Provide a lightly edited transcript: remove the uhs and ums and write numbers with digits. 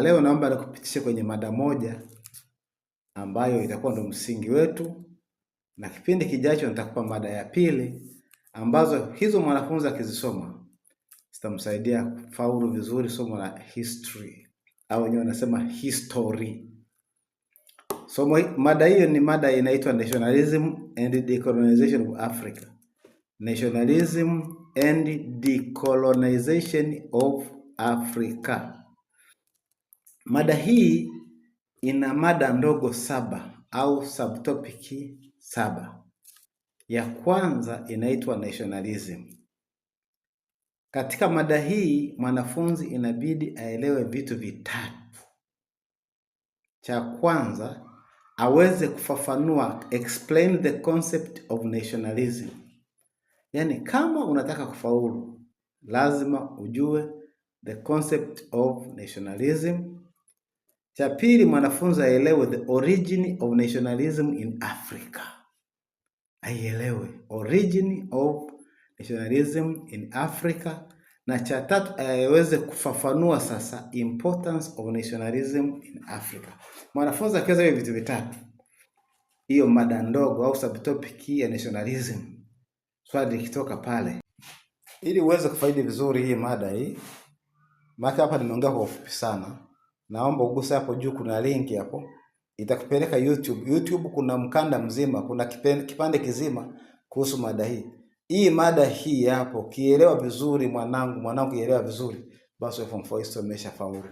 Leo naomba nikupitishe kwenye mada moja ambayo itakuwa ndo msingi wetu, na kipindi kijacho nitakupa mada ya pili, ambazo hizo mwanafunzi akizisoma zitamsaidia kufaulu vizuri somo la history au wenyewe wanasema history. Somo, mada hiyo ni mada inaitwa Nationalism and Decolonization of Africa. Nationalism and Decolonization of Africa. Mada hii ina mada ndogo saba au subtopic saba. Ya kwanza inaitwa nationalism. Katika mada hii mwanafunzi inabidi aelewe vitu vitatu. Cha kwanza aweze kufafanua, explain the concept of nationalism. Yaani, kama unataka kufaulu lazima ujue the concept of nationalism. Cha pili, mwanafunzi aelewe the origin of nationalism in Africa, aielewe origin of nationalism in Africa. Na cha tatu aweze kufafanua sasa importance of nationalism in Africa. Mwanafunzi akiweza hivi vitu vitatu, hiyo mada ndogo au subtopic ya nationalism, swali likitoka pale, ili uweze kufaidi vizuri hii mada hii, maana hapa nimeongea kwa ufupi sana. Naomba uguse hapo juu, kuna link hapo itakupeleka YouTube. YouTube kuna mkanda mzima, kuna kipande kizima kuhusu mada hii. Hii mada hii hapo, kielewa vizuri mwanangu, mwanangu kielewa vizuri, basi form 4 history umeshafaulu.